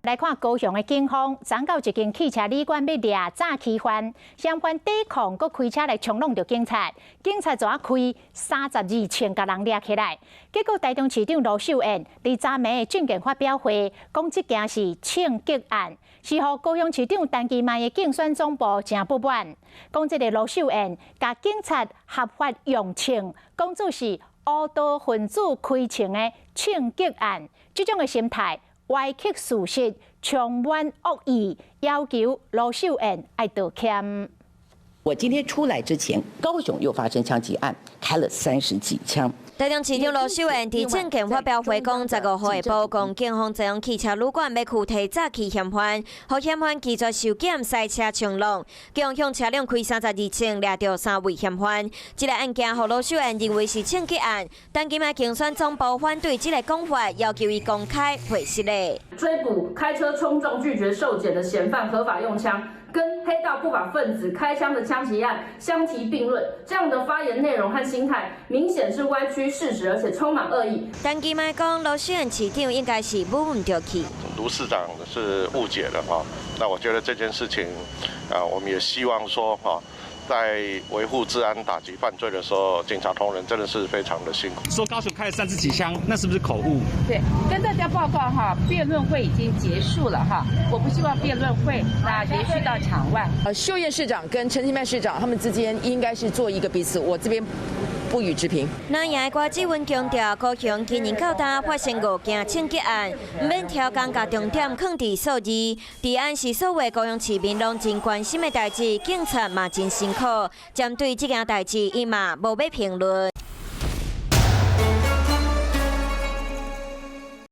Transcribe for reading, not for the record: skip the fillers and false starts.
來看高雄的警方，昨昏一間汽車旅館欲掠詐欺犯，嫌犯抵抗，閣開車來衝挵著警察，警察怎開32槍共人掠起來。結果台中市長盧秀燕佇昨暝的政見發表會，講這件是槍擊案，是予高雄市長陳其邁的競選總部誠不滿，講這个盧秀燕共警察合法用槍，講做是烏道分子開槍的槍擊案，這種的心態，歪曲事實，充滿惡意，要求盧秀燕愛道歉。我今天出來之前，高雄又發生槍擊案，開了30幾槍。台中市長盧秀燕佇政見發表會講，15號下晡，講警方坐往汽車旅館欲拘提詐欺嫌犯，予嫌犯拒絕受檢，賽車衝挵，共向車輛開32槍，掠著三位嫌犯。這个案件，予盧秀燕認為是槍擊案，但今仔競選總部反對這个講法，要求伊公開賠失禮。追捕開車衝撞拒絕受檢的嫌犯，合法用槍，跟黑道不法分子開槍的槍擊案相提並論，這樣的發言內容和心態，明顯是歪曲事實，而且充滿惡意。陳其邁講，盧秀燕市長應該是舞毋著去。盧市長是誤解了哈，那我覺得這件事情啊，我們也希望說哈，在維護治安、打擊犯罪的時候，警察同仁真的是非常的辛苦。說高雄開了30幾槍，那是不是口誤？對，跟大家報告哈，辯論會已經結束了哈，我不希望辯論會那延續到場外。秀燕市長跟陳其邁市長他們之間應該是做一個彼此，我這邊不予置評。藍營郭志文強調，高雄今年到今發生五件槍擊案，毋免刁工共重點囥佇數字，治安是所有高雄市民攏真關心的代誌，警察嘛真辛苦。針對這件代誌，伊嘛無欲評論。